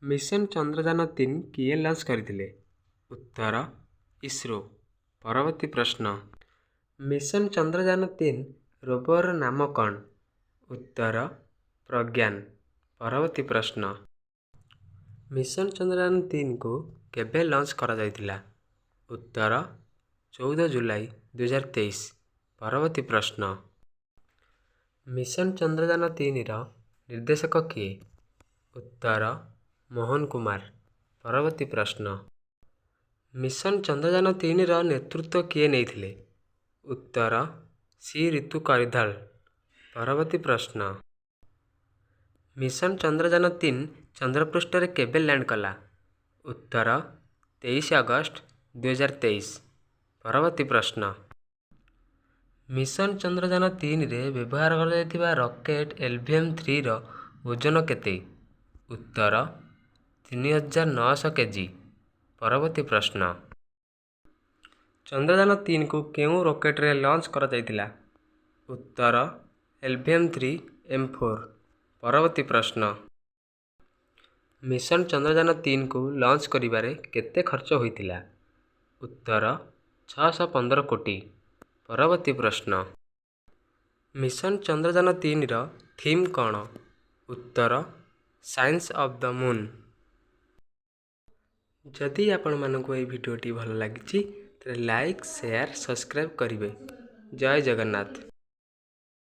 Mission Chandrayaan 3 କିଏ launch କରିଥିଲେ? ଉତ୍ତର ଇସ୍ରୋ। ପରବର୍ତ୍ତୀ ପ୍ରଶ୍ନ, ମିଶନ ଚନ୍ଦ୍ରଯାନ 3 ରୋଭରର ନାମ କ'ଣ? ଉତ୍ତର ପ୍ରଜ୍ଞାନ। ପରବର୍ତ୍ତୀ ପ୍ରଶ୍ନ, ମିଶନ ଚନ୍ଦ୍ରଯାନ 3କୁ କେବେ ଲଞ୍ଚ କରାଯାଇଥିଲା? ଉତ୍ତର 14 ଜୁଲାଇ 2023। ପରବର୍ତ୍ତୀ ପ୍ରଶ୍ନ, ମିଶନ ଚନ୍ଦ୍ରଯାନ 3ର ନିର୍ଦ୍ଦେଶକ କିଏ? ଉତ୍ତର ମୋହନ କୁମାର। ପରବର୍ତ୍ତୀ ପ୍ରଶ୍ନ, ମିଶନ ଚନ୍ଦ୍ରଯାନ 3ର ନେତୃତ୍ୱ କିଏ ନେଇଥିଲେ? ଉତ୍ତର ସି ରିତୁ କରିଧଲ। ପରବର୍ତ୍ତୀ ପ୍ରଶ୍ନ, ମିଶନ ଚନ୍ଦ୍ରଯାନ 3 ଚନ୍ଦ୍ରପୃଷ୍ଠରେ କେବେ ଲ୍ୟାଣ୍ଡ କଲା? ଉତ୍ତର 23 ଅଗଷ୍ଟ 2023। ପରବର୍ତ୍ତୀ ପ୍ରଶ୍ନ, ମିଶନ ଚନ୍ଦ୍ରଯାନ 3ରେ ବ୍ୟବହାର କରାଯାଇଥିବା ରକେଟ୍ ଏଲ୍ଭିଏମ୍ 3ର ଓଜନ କେତେ? ଉତ୍ତର 3900 କେଜି। ପରବର୍ତ୍ତୀ ପ୍ରଶ୍ନ, ଚନ୍ଦ୍ରଯାନ 3କୁ କେଉଁ ରକେଟ୍ରେ ଲଞ୍ଚ କରାଯାଇଥିଲା? ଉତ୍ତର ଏଲ୍ଭିଏମ୍ 3 ଏମ୍ 4। ପରବର୍ତ୍ତୀ ପ୍ରଶ୍ନ, ମିଶନ ଚନ୍ଦ୍ରଯାନ 3କୁ ଲଞ୍ଚ କରିବାରେ କେତେ ଖର୍ଚ୍ଚ ହୋଇଥିଲା? ଉତ୍ତର 615 କୋଟି। ପରବର୍ତ୍ତୀ ପ୍ରଶ୍ନ, ମିଶନ ଚନ୍ଦ୍ରଯାନ 3ର ଥିମ୍ କ'ଣ? ଉତ୍ତର ସାଇନ୍ସ ଅଫ୍ the Moon. ଯଦି ଆପଣମାନଙ୍କୁ ଏହି ଭିଡ଼ିଓଟି ଭଲ ଲାଗିଛି, ତେବେ ଲାଇକ୍, ସେୟାର, ସବସ୍କ୍ରାଇବ୍ କରିବେ। ଜୟ ଜଗନ୍ନାଥ।